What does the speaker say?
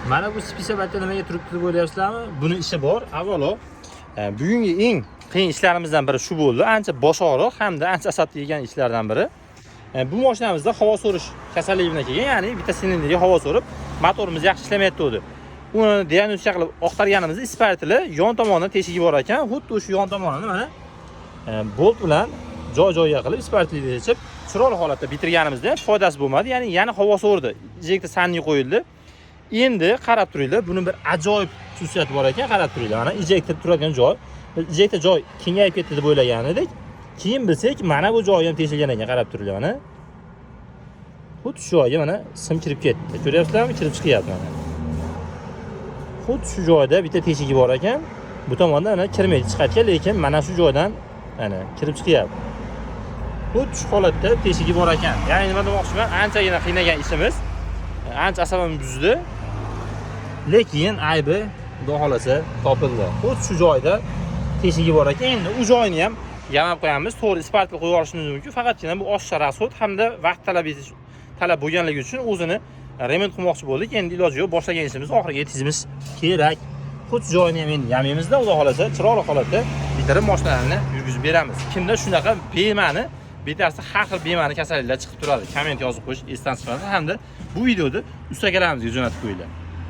Mana bu спица bitta nimaga turibdi deb o'ylayapsizlarmi? Buni ishi bor. Avvalo, bugungi eng qiyin ishlarimizdan biri shu bo'ldi. Ancha bosh og'riq hamda ancha asabni yegan ishlardan biri. Bu mashinamizda havo so'rish kasalligi bilan kelgan, ya'ni bitta silindrga havo so'rib, motorimiz yaxshi ishlamayotgandi. Uni diagnostika qilib oqtarganimizda испаритель i yon tomonidan teshigi bor ekan. Xuddi o'sha yon tomonini mana bolt bilan joy joyiga qilib, испаритель ni yechib, chiroyli holatda bitirganimizda ham foydasi bo'lmadi. Ya'ni yana havo so'rdi. Ejektor сальник qo'yildi. Endi qarab turinglar, buni bir ajoyib xususiyati bor ekan, qarab turinglar. Mana ejektor turadigan joy. Biz ejektor joy kengayib ketdi deb o'ylagan edik. Keyin bilsak, mana bu joyi ham teshilgan ekan, qarab turinglar mana. Xuddi shu joyga mana sim kirib ketdi. Ko'ryapsizlarmi? Kirib chiqyapti mana. Xuddi shu joyda bitta teshigi bor ekan. Bu tomondan mana kirmaydi, chiqadi, lekin mana shu joydan mana kirib chiqyapti. Xuddi shu holatda teshigi bor ekan. Ya'ni nima demoqchiman? Anchagina qiynagan ishimiz, ancha asabimni buzdi. Lekin aybi, Xudo xolasa, topildi. Xuddi shu joyda teshigi bor ekan. Endi u joyini ham yamab qo'yamiz. To'g'ri, испаритель qo'yib yuborishimiz mumkin. Faqatgina bu oshiqcha расход hamda vaqt talab etish talab bo'lganligi uchun o'zini remont qilmoqchi bo'ldik. Endi iloji yo'q, boshlagan ishimizni oxiriga yetkazishimiz kerak. Xuddi joyini ham endi yamaymizda, Xudo xolasa, chiroyli holatda bitirib, mashinalarni yurgizib beramiz. Kimda shunaqa bema'ni, betarsi har xil bema'ni kasalliklar chiqib turadi? Komment yozib qo'yish esdan chiqmasin hamda bu videoni usta akalarimizga jo'natib qo'yinglar.